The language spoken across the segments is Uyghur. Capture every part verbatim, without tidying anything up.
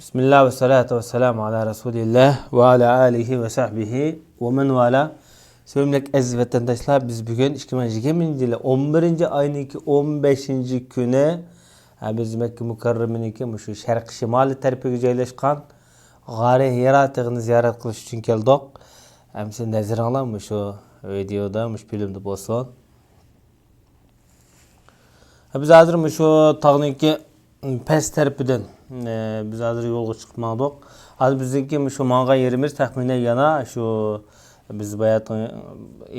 بىسمىللا ۋەسسالاتۇ ۋەسسالامۇ ئالا رەسۇلىللا ۋە ئالا ئالىھى ۋە سەھبىھى ۋە مەن ۋالا. سۆيۈملۈك ئەزىز ۋەتەنداشلار، بىز بۈگۈن ئىككى مىڭ يىگىرمىنچى يىلى ئون بىرىنچى ئاينىڭكى ئون بەشىنچى كۈنى، ھە، بىز مەككە مۇكەررەمىنىڭكى مۇشۇ شەرقىي شىمالىي تەرىپىگە جايلاشقان غارى ھىرا تېغىنى زىيارەت قىلىش ئۈچۈن كەلدۇق. ئەمسە نەزىرىڭلار مۇشۇ ۋىدېئودا، مۇشۇ فىلىمدا بولسۇن. بىز ھازىر مۇشۇ تاغنىڭكى پەس تەرىپىدىن، ئە، بىز ھازىر يولغا چىقىپ ماڭدۇق. ھازىر بىزنىڭكى مۇشۇ ماڭغان يېرىمىز تەخمىنەن يەنە شۇ بىز باياتىن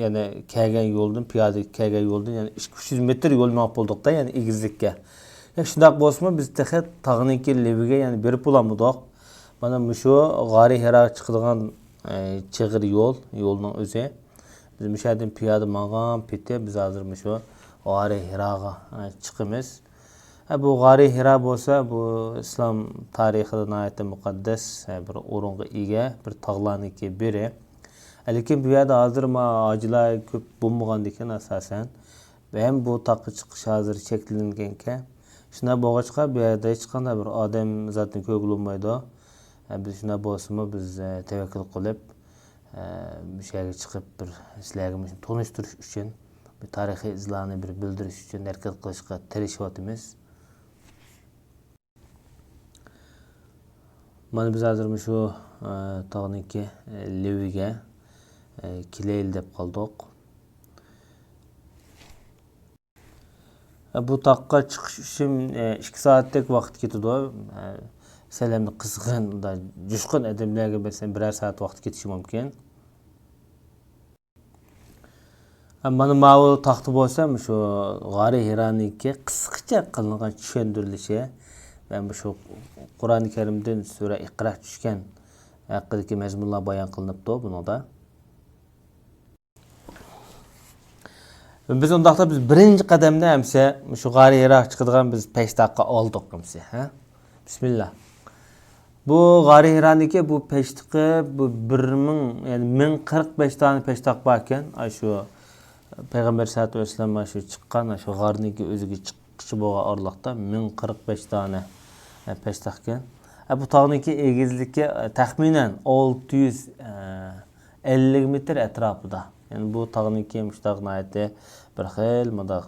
يەنە كەلگەن يولدىن، پىيادە كەلگەن يولدىن يەنە ئىككى يۈز مېتىر يول مېڭىپ بولدۇق-دا، يەنە ئېگىزلىككە. يا، شۇنداق بولسىمۇ، بىز تېخى تاغنىڭكى لېۋىگە يەنە بېرىپ بولالمىدۇق. مانا مۇشۇ غارى ھىراغا چىقىدىغان، ئە، چىغىر يول، يولنىڭ ئۆزى. بىز مۇشۇ يەردىن پىيادە ماڭغان پېتى بىز ھازىر مۇشۇ غارى ھىراغا، ئە، چىقىمىز. ئە، بۇ غارى ھىرا بولسا، بۇ ئىسلام تارىخىدا ناھايىتى مۇقەددەس، ئە، بىر ئورۇنغا ئىگە، بىر تاغلارنىڭكى بىرى. لېكىن بۇ يەردە ھازىر ما ھاجىلار كۆپ بولمىغاندىكىن ئاساسەن، ھەم بۇ تاغقا چىقىش ھازىر چەكلەنگەنكەن. شۇنداق بولغاچقا، بۇ يەردە ھېچقانداق بىر ئادەم زاتىنى كۆرگىلى بولمايدۇ. ئە، بىز شۇنداق بولسىمۇ، بىز، ئە، تەۋەككۈل قىلىپ، ئە، مۇشۇ يەرگە چىقىپ، بىر سىلەرگە مۇشۇنى تونۇشتۇرۇش ئۈچۈن، بىر تارىخىي ئىزلارنى بىر بىلدۈرۈش ئۈچۈن ھەرىكەت قىلىشقا تىرىشىۋاتىمىز. مانا بىز ھازىر مۇشۇ، ئە، تاغنىڭكى، ئە، لېۋىگە، ئە، كېلەيلى دەپ قالدۇق. ئە، بۇ تاغقا چىقىش ئۈچۈن، ئە، ئىككى سائەتتەك ۋاقىت كېتىدۇ. ئە، سەل ئەمدى قىزغىن، مۇنداق جۇشقۇن ئادەملەرگە بەرسەم بىرەر سائەت ۋاقىت كېتىشى مۇمكىن. مانا ماۋۇ تاختا بولسا مۇشۇ غارى ھىرانىڭكى قىسقىچە قىلىنغان چۈشەندۈرۈلۈشى ۋە مۇشۇ قۇرئان كەرىمدىن سۈرە ئىقرا چۈشكەن ھەققىدىكى مەزمۇنلار بايان قىلىنىپتۇ بۇنىڭدا. بىز ئۇنداقتا بىز بىرىنچى قەدەمدە ئەمسە مۇشۇ غارى ھىراغا چىقىدىغان بىز پەشتاققا ئالدۇق ئەمسە، ھە؟ بىسمىللا. بۇ غارى ھىرانىڭكى بۇ پەشتىقى، بۇ بىر مىڭ، يەنى مىڭ قىرىق بەش دانە پەشتاق بار ئىكەن. ئاشۇ پەيغەمبەر سەللەللاھۇ ئەلەيھى ۋەسەللەم ئاشۇ چىققان، ئاشۇ غارنىڭكى ئۆزىگە چىققىچە بولغان ئارىلىقتا مىڭ قىرىق بەش دانە، ئە، پەشتاق ئىكەن. ئە، بۇ تاغنىڭكى ئېگىزلىكى، ئە، تەخمىنەن ئالتە يۈز، ئە، ئەللىك مېتىر ئەتراپىدا. يەنى بۇ تاغنىڭكى مۇشۇنداق ناھايىتى بىر خىل مۇنداق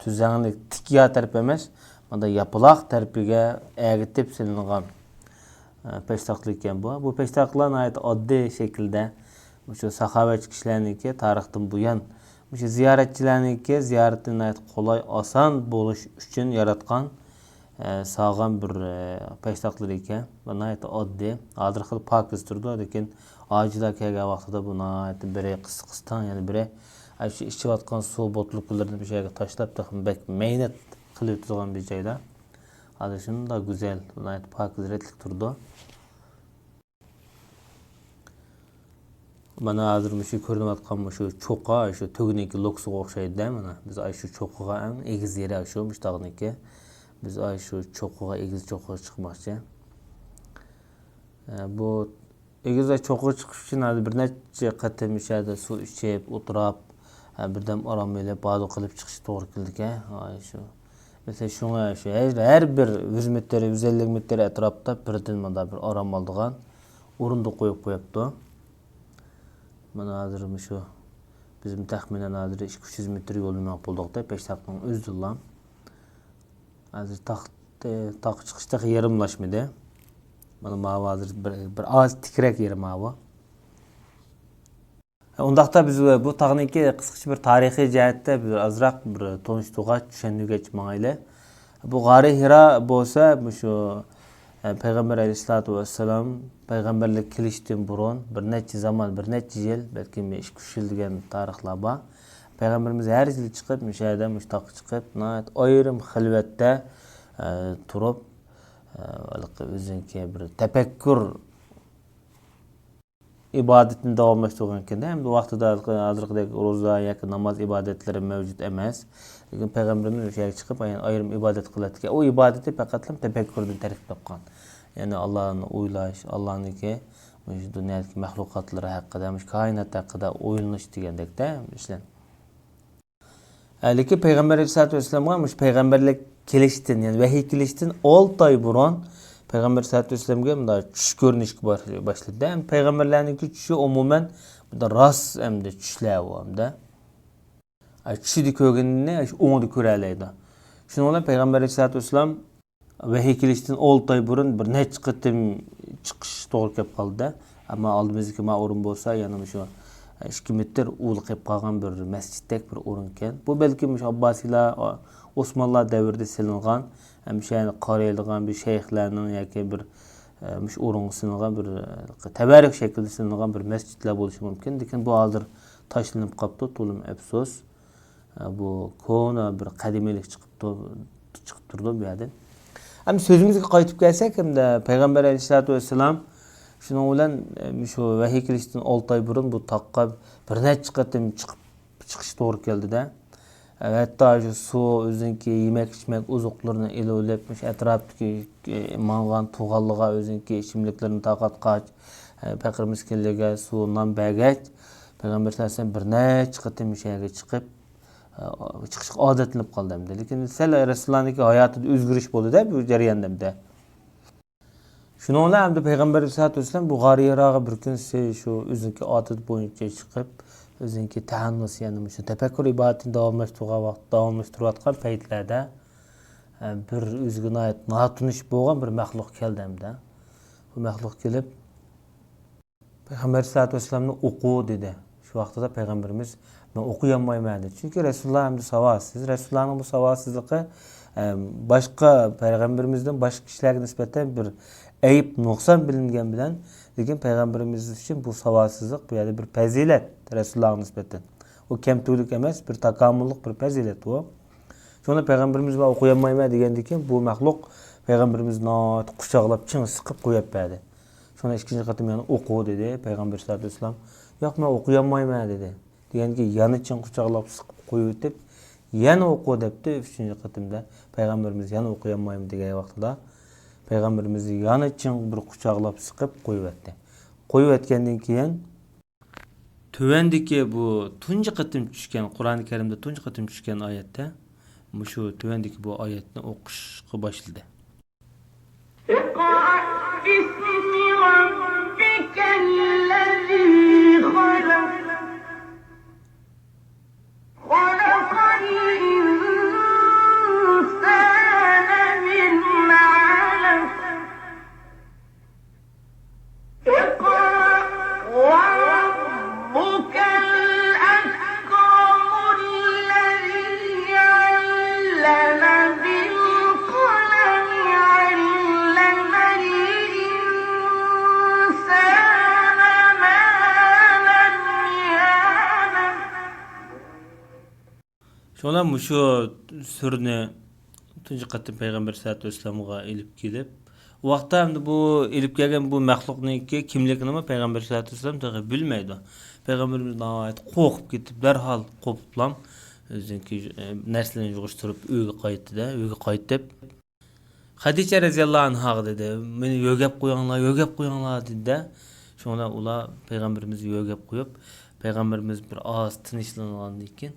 تۈزەڭلىك، تىك يا تەرىپى ئەمەس، مۇنداق ياپىلاق تەرىپىگە ئەگىتىپ سېلىنغان، ئە، پەشتاقلىق ئىكەن بۇ. بۇ پەشتاقلار ناھايىتى ئاددىي شەكىلدە، مۇشۇ ساخاۋەتچى كىشىلەرنىڭكى تارىختىن بۇيان، مۇشۇ زىيارەتچىلەرنىڭكى زىيارىتى ناھايىتى قولاي، ئاسان بولۇش ئۈچۈن ياراتقان، ئە، سالغان بىر، ئە، پەشتاقلىرى ئىكەن. بۇ ناھايىتى ئاددىي. ھازىر خېلى پاكىز تۇرىدۇ، لېكىن ھاجىلار كەلگەن ۋاقتىدا بۇ ناھايىتى بىرى قىسقىسى تەڭ، يەنە بىرى، ئە، شۇ ئىچىۋاتقان سۇ بوتۇلكىلىرىنى مۇشۇ يەرگە تاشلاپ، تېخىمۇ بەك مەينەت قىلىۋېتىدىغان بىر جايدا. ھازىر شۇنداق گۈزەل، ناھايىتى پاكىز رەتلىك تۇرىدۇ. مانا ھازىر مۇشۇ كۆرۈنۈۋاتقان مۇشۇ چوققا، شۇ تۆگىنىڭكى لوكسىغا ئوخشايدۇ-دە، مانا. بىز ئاشۇ چوققىغا، ئەڭ ئېگىز يېرى ئاشۇ، مۇشۇ تاغنىڭكى. بىز ئاشۇ چوققىغا، ئېگىز چوققىغا چىقماقچى. ئە، بۇ ئېگىز چوققىغا چىقىش ئۈچۈن ھازىر بىر نەچچە قېتىم مۇشۇ يەردە سۇ ئىچىپ، ئولتۇراپ، ئە، بىردەم ئارام ئېلىپ، بازۇ قىلىپ چىقىش توغرا كېلىدىكەن. ئاي، شۇ. مەسىلەن، شۇڭا شۇ ھەر، ھەر بىر يۈز مېتىر، يۈز ئەللىك مېتىر ئەتراپتا بىردىن مۇنداق بىر ئارام ئالىدىغان ئورۇندۇق قويۇپ قويۇپتۇ. مانا ھازىر مۇشۇ بىزمۇ تەخمىنەن ھازىر ئىككى يۈز مېتىر يولنى مېڭىپ بولدۇق-دە، پەشتاقنىڭ ئۆزىدىنلا. ھازىر تاغ، تاغقا چىقىش تېخى يېرىملاشمىدى. مانا ماۋۇ ھازىر بىر، بىر ئاز تىكرەك يېرى ماۋۇ. ئۇنداقتا بىز بۇ تاغنىڭكى قىسقىچە بىر تارىخىي جەھەتتە بىر ئازراق بىر تونۇشتۇرغاچ، چۈشەندۈرگەچ ماڭايلى. بۇ غارى ھىرا بولسا مۇشۇ، ئە، پەيغەمبەر ئەلەيھىسسالاتۇ ۋەسسالام پەيغەمبەرلىك كېلىشتىن بۇرۇن بىر نەچچە زامان، بىر نەچچە يىل، بەلكىم ئىككى، ئۈچ يىل دېگەن تارىخلار بار. پەيغەمبىرىمىز ھەر يىلى چىقىپ، مۇشۇ يەردە، مۇشۇ تاغقا چىقىپ، ناھايىتى ئايرىم خىلۋەتتە، ئە، تۇرۇپ، ئە، ھېلىقى ئۆزىنىڭكى بىر تەپەككۇر ئىبادىتىنى داۋاملاشتۇرغان ئىكەن-دە. ئەمدى ۋاقتىدا ھازىرقىدەك روزا ياكى ناماز ئىبادەتلىرى مەۋجۇت ئەمەس. لېكىن پەيغەمبىرىمىز ئۆشە يەرگە چىقىپ، يەنى ئايرىم ئىبادەت قىلاتتىكەن. ئۇ ئىبادىتى پەقەتلا تەپەككۇردىن تەركىب تاپقان. يەنى ئاللانى ئويلاش، ئاللانىڭكى مۇشۇ دۇنيادىكى مەخلۇقاتلىرى ھەققىدە، مۇشۇ كائىنات ھەققىدە ئويلىنىش دېگەندەكتە ئىشلار. لېكىن پەيغەمبەر ئەلەيھىسسالاتۇ ۋەسسالامغا مۇشۇ پەيغەمبەرلىك كېلىشتىن، يەنى ۋەھىي كېلىشتىن ئالتە ئاي بۇرۇن پەيغەمبەر سەللەللاھۇ ئەلەيھى ۋەسەللەمگە مۇنداق چۈش كۆرۈنۈشكە باش-، باشلىدى. ھەم پەيغەمبەرلەرنىڭكى چۈشى ئومۇمەن بۇنداق راست ئەمدى چۈشلەر بۇ ئەمدى. ئە، چۈشىدە كۆرگىنىنى ئوڭدا كۆرەلەيدۇ. شۇنىڭ بىلەن پەيغەمبەر ئەلەيھىسسالاتۇ ۋەسسالام ۋەھىي كېلىشتىن ئالتە ئاي بۇرۇن بىر نەچچە قېتىم چىقىش توغرا كېلىپ قالدى. ئەمما ئالدىمىزدىكى ما ئورۇن بولسا يەنە مۇشۇ ئىككى مېتىر ئۇۋىلىقىپ قالغان بىر مەسچىتتەك بىر ئورۇنكەن. بۇ بەلكىم مۇشۇ ئابباسىيلار، ئوسمانلار دەۋرىدە سېلىنغان، ھەم شۇ يەرنى قارايدىغان بىر شەيخلەرنىڭ ياكى بىر، ئە، مۇشۇ ئورۇنغا سېلىنغان بىر، ئە، تەۋەررۈك شەكلىدە سېلىنغان بىر مەسچىتلەر بولۇشى مۇمكىن. لېكىن بۇ ھازىر تاشلىنىپ قاپتۇ، تولىمۇ ئەپسۇس. ئە، بۇ كونا بىر قەدىمىيلىك چىقىپتۇ، چىقىپ تۇرىدۇ بۇ يەردىن. ئەمدى سۆزىمىزگە قايتىپ كەلسەك، ئەمدى پەيغەمبەر ئەلەيھىسسالاتۇ ۋەسسالام شۇنىڭ بىلەن، ئە، شۇ ۋەھىي كېلىشتىن ئالتە ئاي بۇرۇن بۇ تاغقا بىر نەچچە قېتىم چىقىپ، چىقىش توغرا كەلدىدە. ئە، ھەتتا شۇ سۇ، ئۆزىنىڭكى يېمەك-ئىچمەك ئوزۇقلىرىنى ئېلىۋېلىپ، مۇشۇ ئەتراپتىكى، ئە، ماڭغان تۇغانلىرىغا ئۆزىنىڭكى ئىچىملىكلىرىنى تارقاتقاچ، ئە، پەقىر مىسكىنلەرگە سۇ، نان بەرگەچ، پەيغەمبەر سەللەللاھۇ ئەلەيھى ۋەسەللەم بىر نەچچە قېتىم مۇشۇ يەرگە چىقىپ، ئە، چىقىشقا ئادەتلىنىپ قالدى ئەمدى. لېكىن سەل رەسۇلۇللانىڭكى ھاياتىدا ئۆزگىرىش بولدىدە بۇ جەرياندا ئەمدى. شۇنىڭ بىلەن ئەمدى پەيغەمبەر ئەلەيھىسسالاتۇ ۋەسسالام بۇ غارى ھىراغا بىر كۈنسى شۇ ئۆزىنىڭكى ئادىتى بويىچە چىقىپ، ئۆزىنىڭكى تەھەننۇسى، يەنى مۇشۇ تەپەككۇر ئىبادىتىنى داۋاملاشتۇرغان ۋاقىت، داۋاملاشتۇرۇۋاتقان پەيتلەردە، ئە، بىر ئۆزىگە ناھايىتى ناتونۇش بولغان بىر مەخلۇق كەلدى ئەمدى. بۇ مەخلۇق كېلىپ، پەيغەمبەر ئەلەيھىسسالاتۇ ۋەسسالامنى ئوقۇ دېدى. شۇ ۋاقتىدا پەيغەمبىرىمىز، مەن ئوقۇيالمايمەن دېدى. چۈنكى رەسۇلۇللا ئەمدى ساۋاتسىز. رەسۇلۇللانىڭ بۇ ساۋاتسىزلىقى، ئە، باشقا پەيغەمبىرىمىزدىن باشقا كىشىلەرگە نىسبەتەن بىر ئەيىب، نۇقسان بىلىنگەن بىلەن، لېكىن پەيغەمبىرىمىز ئۈچۈن بۇ ساۋاتسىزلىق، بۇ يەردە بىر پەزىلەت رەسۇلۇللاغا نىسبەتەن. ئۇ كەمتۈكلۈك ئەمەس، بىر تاكامۇللۇق بىر پەزىلەت ئۇ. شۇڭا پەيغەمبىرىمىز مەن ئوقۇيالمايمەن دېگەندىن كېيىن بۇ مەخلۇق پەيغەمبىرىمىزنى ناھايىتى قۇچاقلاپ چىڭ سىقىپ قويۇپ بەردى. شۇڭا ئىككىنچى قېتىم يەنە ئوقۇ دېدى. پەيغەمبەر سەللەللاھۇ ئەلەيھى ۋەسەللەم، ياق، مەن ئوقۇيالمايمەن دېدى. دېگەندىن كېيىن يەنە چىڭ قۇچاقلاپ سىقىپ قويۇۋېتىپ، يەنە ئوقۇ دەپتۇ ئۈچىنچى قېتىمدا. پەيغەمبىرىمىز يەنە ئوقۇيالمايمەن دېگەن ۋاقتىدا پەيغەمبىرىمىز يەنە چىڭ بىر قۇچاقلاپ سىقىپ قويۇۋەتتى. قويۇۋەتكەندىن كېيىن تۆۋەندىكى بۇ تۇنجى قېتىم چۈشكەن، قۇرئانى كەرىمدە تۇنجى قېتىم چۈشكەن ئايەتتە مۇشۇ تۆۋەندىكى بۇ ئايەتنى ئوقۇشقا باشلىدى. اقرأ باسم ربك الذي خلق. خلق الإنسان من علق. اقرأ وربك الأكرم الذي علم بالقلم علم الإنسان ما لم يعلم. شۇڭا مۇشۇ سۈرىنى تۇنجى قېتىم پەيغەمبەر سەللەللاھۇ ئەلەيھى ۋەسەللەمغا ئېلىپ كېلىپ، ئۇ ۋاقىتتا ئەمدى بۇ ئېلىپ كەلگەن بۇ مەخلۇقنىڭكى كىملىكىنىمۇ پەيغەمبەر سەللەللاھۇ ئەلەيھى ۋەسەللەم تېخى بىلمەيدۇ. پەيغەمبىرىمىز ناھايىتى قورقۇپ كېتىپ، دەرھال قوپۇپلام ئۆزىنىڭكى، ئە، نەرسىلىرىنى يىغىشتۇرۇپ ئۆيىگە قايتتى-دە، ئۆيگە قايتىپ، خەدىچە رەزىياللاھۇ ئەنھاغا دېدى، مېنى يۆگەپ قويۇڭلار، يۆگەپ قويۇڭلار دېدى-دە. شۇڭا ئۇلار پەيغەمبىرىمىزنى يۆگەپ قويۇپ، پەيغەمبىرىمىز بىر ئاز تىنچلانغاندىن كېيىن،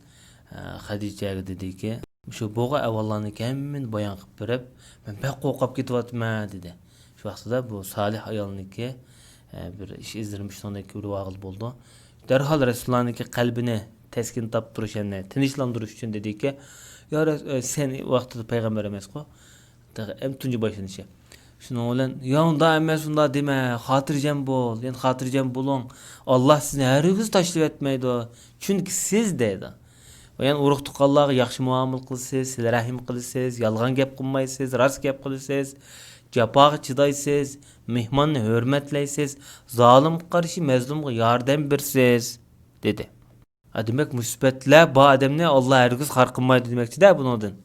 ئە، خەدىچەگە دېدىكى، مۇشۇ بولغان ئەھۋاللارنىڭكى ھەممىنى بايان قىلىپ بېرىپ، مەن بەك قورقۇپ كېتىۋاتىمەن دېدى. شۇ ۋاقتىدا بۇ سالىھ ئايالنىڭكى، ئە، بىر ئىش ئىزلىرىمۇ شۇنىڭدەك بىر ۋاقىت بولىدۇ. دەرھال رەسۇلۇللانىڭكى قەلبىنى تەسكىن تاپتۇرۇش، يەنى تىنچلاندۇرۇش ئۈچۈن دېدىكى، يا رەس-، ئە، سەن ۋاقتىدا پەيغەمبەر ئەمەسقۇ. تېخى ئەڭ تۇنجى باشلىنىشى. شۇنىڭ بىلەن، يا ئۇنداق ئەمەس، ئۇنداق دېمە، خاتىرجەم بول، يەنى خاتىرجەم بولۇڭ. ئاللا سىزنى ھەرگىز تاشلىۋەتمەيدۇ. چۈنكى سىز دەيدۇ. ۋە يەنە ئۇرۇق-تۇغقانلارغا ياخشى مۇئامىلە قىلىسىز، سىلە رەھىم قىلىسىز، يالغان گەپ قىلمايسىز، راست گەپ قىلىسىز، جاپاغا چىدايسىز، مېھماننى ھۆرمەتلەيسىز، زالىمغا قارشى مەزلۇمغا ياردەم بېرىسىز، دېدى. ھە، دېمەك، مۇشۇ سۈپەتلەر بار ئادەمنى ئاللا ھەرگىز خار قىلمايدۇ دېمەكچىدە بۇنىڭدىن.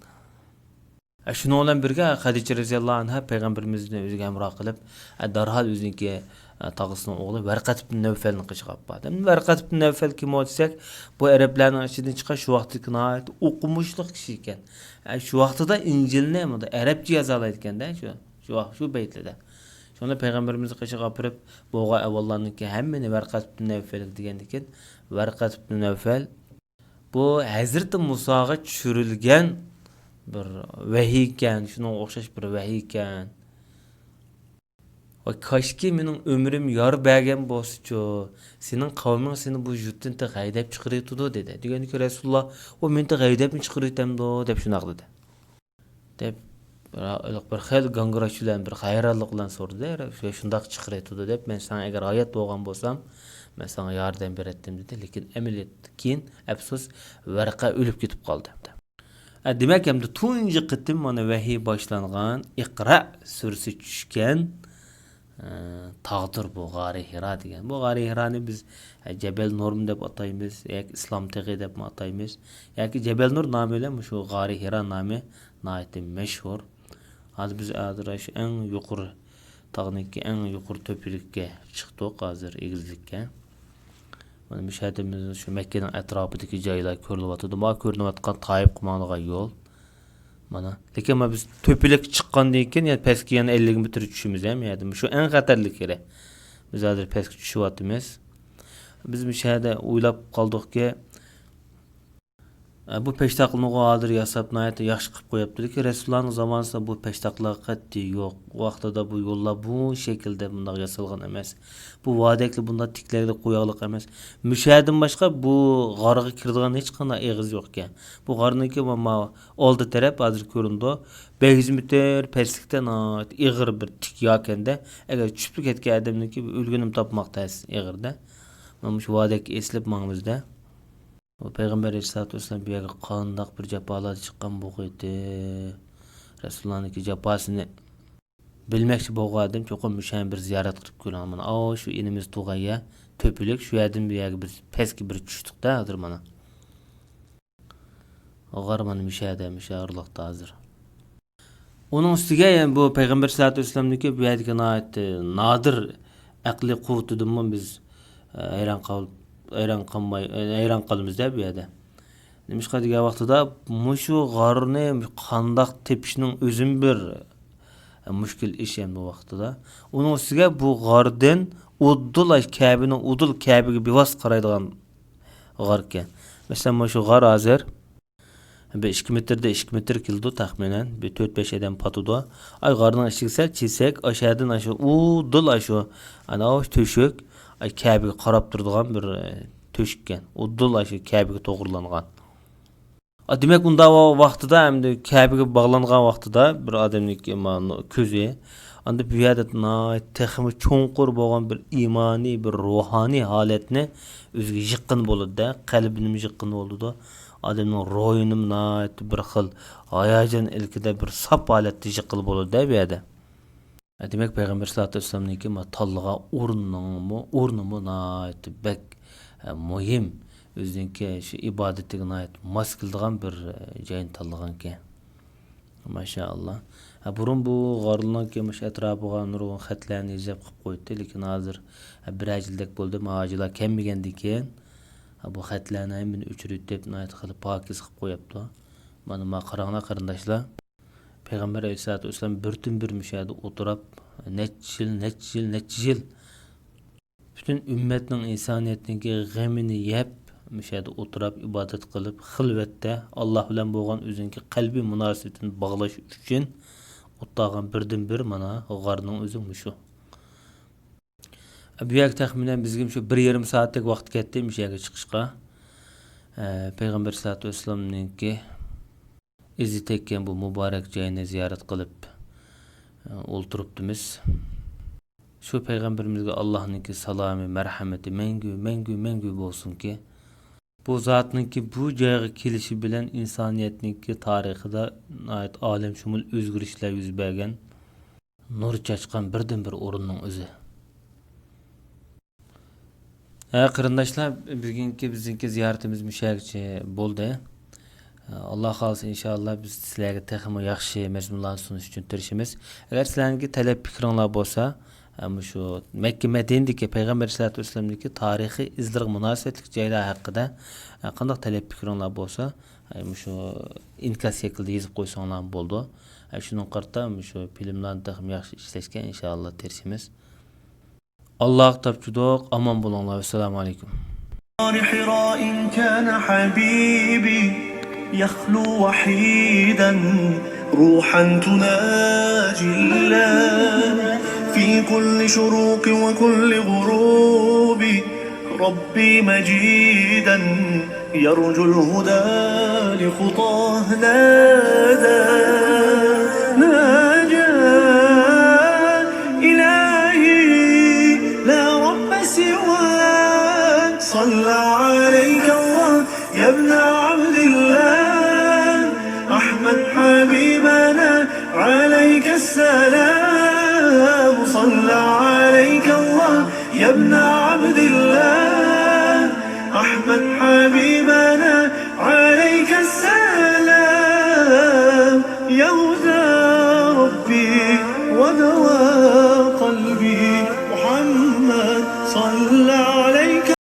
ھە، شۇنىڭ بىلەن بىرگە خەدىچە رەزىياللاھۇ ئەنھا پەيغەمبىرىمىزنى ئۆزىگە ھەمراھ قىلىپ، ھە، دەرھال ئۆزىنىڭكى، ھە، تاغىسىنىڭ ئوغلى ۋەرقەت ئىبن نەۋفەلنىڭ قېشىغا ئاپىرىدۇ. ئەمدى ۋەرقەت ئىبن نەۋفەل كىم ئۇ دېسەك، بۇ ئەرەبلەرنىڭ ئىچىدىن چىققان شۇ ۋاقىتتىكى ناھايىتى ئوقۇمۇشلۇق كىشى ئىكەن. ھە، شۇ ۋاقتىدا ئىنجىلنى ئەرەبچە يازالايدىكەن-دە، شۇ، شۇ ۋاق-، شۇ بەيتلىدە. شۇنى پەيغەمبىرىمىزنىڭ قېشىغا ئاپىرىپ، بولغان ئەھۋاللارنىڭكى ھەممىنى ۋەرقەت ئىبن نەۋفەلگە دېگەندىكىن، ۋەرقەت ئىبن نەۋفەل، بۇ ھەزرىتى مۇساغا چۈشۈرۈلگەن بىر ۋەھىيكەن، شۇنىڭغا ئوخشاش بىر ۋەھىيكەن. «كاشكى مېنىڭ ئۆمرۈم يار بەرگەن بولسىچۇ، سېنىڭ قەۋمىڭ سېنى بۇ يۇرتتىن تېخى ھەيدەپ چىقىرىۋېتىدۇ» دېدى. دېگەندىكىن رەسۇلۇللا، «ئۇ مېنى تېخى ھەيدەپمۇ چىقىرىۋېتەمدۇ؟» دەپ شۇنداق دېدى. دەپ، بىر، بىر خېلى گاڭگىراش بىلەن، بىر ھەيرانلىق بىلەن سورىدى. «شۇنداق چىقىرىۋېتىدۇ دەپ، مەن ساڭا ئەگەر ھايات بولغان بولسام، مەن ساڭا ياردەم بېرەتتىم» دېدى. لېكىن ئەمەلىيەتتە كېيىن، ئەپسۇس، ۋەرقە ئۆلۈپ كېتىپ قالدى. ئە، دېمەك، ئەمدى تۇنجى قېتىم مانا ۋەھىي باشلانغان، ئىقرا سۈرىسى چۈشكەن، ئە، تاغدۇر بۇ غارى ھىرا دېگەن. بۇ غارى ھىرانى بىز، ئە، جەبەل نۇرمۇ دەپ ئاتايمىز، ياكى ئىسلام تېغى دەپمۇ ئاتايمىز، ياكى جەبەل نۇر نامى بىلەن مۇشۇ غارى ھىرا نامى ناھايىتى مەشھۇر. ھازىر بىز ھازىر شۇ ئەڭ يۇقىرى تاغنىڭكى ئەڭ يۇقىرى تۆپىلىككە چىقتۇق، ھازىر ئېگىزلىككە. مانا مۇشۇ يەردە بىز شۇ مەككىنىڭ ئەتراپىدىكى جايلار كۆرۈلۈۋاتىدۇ. مانا كۆرۈنۈۋاتقان تائىپقا ماڭىدىغان يول. مانا. لېكىن مانا بىز تۆپىلىككە چىققاندىن كېيىن، يەنە پەسكە يەنە ئەللىك مېتىر چۈشىمىز ھەم يەردە. شۇ ئەڭ خەتەرلىك يېرى. بىز ھازىر پەسكە چۈشۈۋاتىمىز. بىز مۇشۇ يەردە ئويلاپ قالدۇقكى، ئە، بۇ پەشتاقلىنىغۇ ھازىر ياساپ، ناھايىتى ياخشى قىلىپ قويۇپتۇ. لېكىن رەسۇلۇللانىڭ زامانىسىدا بۇ پەشتاقلار قەتئىي يوق. ئۇ ۋاقتىدا بۇ يوللار بۇ شەكىلدە بۇنداق ياسالغان ئەمەس. بۇ ۋادەكلى بۇنداق تىكلەكلىك قوياقلىق ئەمەس. مۇشەدىن باشقا بۇ غارغا كىرىدىغان ھېچقانداق ئېغىز يوق ئىكەن. بۇ غارنىڭكى ما، ما ئالدى تەرەپ ھازىر كۆرۈنىدۇ. بەش يۈز مېتىر پەسلىكتە ناھايىتى ئېغىر بىر تىك ياكەندە. ئەگەر چۈشۈپلا كەتكەن ئادەمنىڭكى ئۆلگىنىمۇ تاپماق تەس ئېغىردا. مانا مۇشۇ ۋادەككە ئېسىلىپ ماڭىمىزدە. بۇ پەيغەمبەر ئەلەيھىسسالاتۇ ۋەسسالام بۇ يەرگە قانداق بىر جاپالاردا چىققان بۇ قېتى. رەسۇلۇللانىڭكى جاپاسىنى بىلمەكچى بولغان ئادەم چوقۇم مۇشۇ يەرنى بىر زىيارەت قىلىپ كۆرۈڭ. مانا ئاۋۇ شۇ ئىنىمىز تۇرغان يەر تۆپىلىك، شۇ يەردىن بۇ يەرگە بىر پەسكە بىر چۈشتۇق-دە ھازىر مانا. غار مانا مۇشۇ يەردە، مۇشۇ ئارىلىقتا ھازىر. ئۇنىڭ ئۈستىگە يەنە بۇ پەيغەمبەر سەللەللاھۇ ئەلەيھى ۋەسەللەمنىڭكى بۇ يەردىكى ناھايىتى نادىر ئەقلىي قۇۋۋىتىدىنمۇ بىز، ئە، ھەيران قال-، ھەيران قالماي، ئە، ھەيران قالىمىز-دە بۇ يەردە. نېمىشقا دېگەن ۋاقتىدا مۇشۇ غارنى قانداق تېپىشنىڭ ئۆزىمۇ بىر، ئە، مۈشكۈل ئىش ئەمدى بۇ ۋاقتىدا. ئۇنىڭ ئۈستىگە بۇ غاردىن ئۇدۇل كەبىنىڭ، ئۇدۇل كەبىگە بىۋاسىتە قارايدىغان غار ئىكەن. مەسىلەن، مۇشۇ غار ھازىر بىر ئىككى مېتىردە ئىككى مېتىر كېلىدۇ تەخمىنەن. بىر تۆت بەش ئادەم پاتىدۇ. ئاي، غارنىڭ ئىچىگە سەل چىلسەك، ئاشۇ يەردىن ئاشۇ ئۇدۇل ئاشۇ، ئانا ئاشۇ تۆشۈك، ئاي، كەبىگە قاراپ تۇرىدىغان بىر، ئە، تۆشۈككەن. ئۇدۇل ئاشۇ كەبىگە توغرىلانغان. ئا، دېمەك، ئۇنداق ۋاقتىدا ئەمدى كەبىگە باغلانغان ۋاقتىدا بىر ئادەمنىڭكى ما-، كۆزى، ئاندىن بۇ يەردە ناھايىتى تېخىمۇ چوڭقۇر بولغان بىر ئىمانىي، بىر روھانىي ھالەتنى ئۆزىگە يىغقىلى بولىدۇ-دە، قەلبىنىمۇ يىغقىلى بولىدۇ. ئادەمنىڭ روھىنىمۇ ناھايىتى بىر خىل ھاياجان ئىلكىدە بىر ساپ ھالەتتە يىغقىلى بولىدۇ-دە بۇ يەردە. دېمەك، پەيغەمبەر سەللەللاھۇ ئەلەيھى ۋەسەللەمنىڭكى ما تاللىغان ئورنىنىڭمۇ، ئورنىمۇ ناھايىتى بەك، ئە، مۇھىم. ئۆزىنىڭكى شۇ ئىبادىتىگە ناھايىتى ماس كېلىدىغان بىر، ئە، جاينى تاللىغانىكەن. ماشائاللا. ھە، بۇرۇن بۇ غارنىڭكى مۇشۇ ئەتراپىغا نۇرغۇن خەتلەرنى يېزىپ قىلىپ قوياتتى، لېكىن ھازىر، ھە، بىرەر يىلدەك بولدى، ما ھاجىلار كەلمىگەندىن كېيىن، ھە، بۇ خەتلەرنى ھەممىنى ئۆچۈرۈۋېتىپ، ناھايىتى خېلى پاكىز قىلىپ قويۇپتۇ. مانا، ما قاراڭلار، قېرىنداشلار. پەيغەمبەر ئەلەيھىسسالاتۇ ۋەسسالام بىر تۈن بىر مۇشۇ يەردە ئولتۇراپ، نەچچە يىل، نەچچە يىل، نەچچە يىل پۈتۈن ئۈممەتنىڭ، ئىنسانىيەتنىڭكى غېمىنى يەپ، مۇشۇ يەردە ئولتۇراپ، ئىبادەت قىلىپ، خىلۋەتتە ئاللا بىلەن بولغان ئۆزىنىڭكى قەلبىي مۇناسىۋىتىنى باغلاش ئۈچۈن ئولتۇرغان بىردىنبىر مانا غارنىڭ ئۆزى مۇشۇ. بۇ يەرگە تەخمىنەن بىزگىمۇ شۇ بىر يېرىم سائەتلىك ۋاقىت كەتتى مۇشۇ يەرگە چىقىشقا. ئە، پەيغەمبەر سەللەللاھۇ ئەلەيھى ۋەسەللەمنىڭكى ئىزى تەگكەن بۇ مۇبارەك جاينى زىيارەت قىلىپ، ئە، ئولتۇرۇپتىمىز. شۇ پەيغەمبىرىمىزگە ئاللاھنىڭكى سالامى، مەرھەمىتى مەڭگۈ، مەڭگۈ، مەڭگۈ بولسۇنكى. بۇ زاتنىڭكى بۇ جايغا كېلىشى بىلەن ئىنسانىيەتنىڭكى تارىخىدا ناھايىتى ئالەمشۇمۇل ئۆزگىرىشلەر يۈز بەرگەن، نۇر چاچقان بىردىنبىر ئورۇننىڭ ئۆزى. ھە، قېرىنداشلار، بۈگۈنكى بىزنىڭكى زىيارىتىمىز مۇشۇ يەرگىچە بولدى. ئاللا خالىسا، ئىنشائاللا، بىز سىلەرگە تېخىمۇ ياخشى مەزمۇنلارنى سۇنۇش ئۈچۈن تىرىشىمىز. ئەگەر سىلەرنىڭكى تەلەپ پىكرىڭلار بولسا، مۇشۇ مەككە مەدىنىدىكى پەيغەمبەر ئەلەيھىسسالاتۇ ۋەسسالامدىكى تارىخىي ئىزلىرىغا مۇناسىۋەتلىك جايلار ھەققىدە قانداق تەلەپ پىكرىڭلار بولسا، مۇشۇ ئىنكاس شەكلىدە يېزىپ قويساڭلارمۇ بولىدۇ. شۇنىڭغا قارىتا مۇشۇ فىلىملارنى تېخىمۇ ياخشى ئىشلەشكە، ئىنشائاللا، تىرىشىمىز. ئاللاغا تاپشۇردۇق. ئامان بولۇڭلار. ۋەسسالامۇ ئەلەيكۇم. غار حراء كان حبيبي يخلو وحيدا روحا تناجي الله. في كل شروق وكل غروب، ربي مجيدا يرجو الهدى لخطاه نادى، ناجى إلهي لا رب سواك، صلى عليك الله يا ابن عبد الله، أحمد حبيبنا عليك السلام، صلى عليك الله يا ابن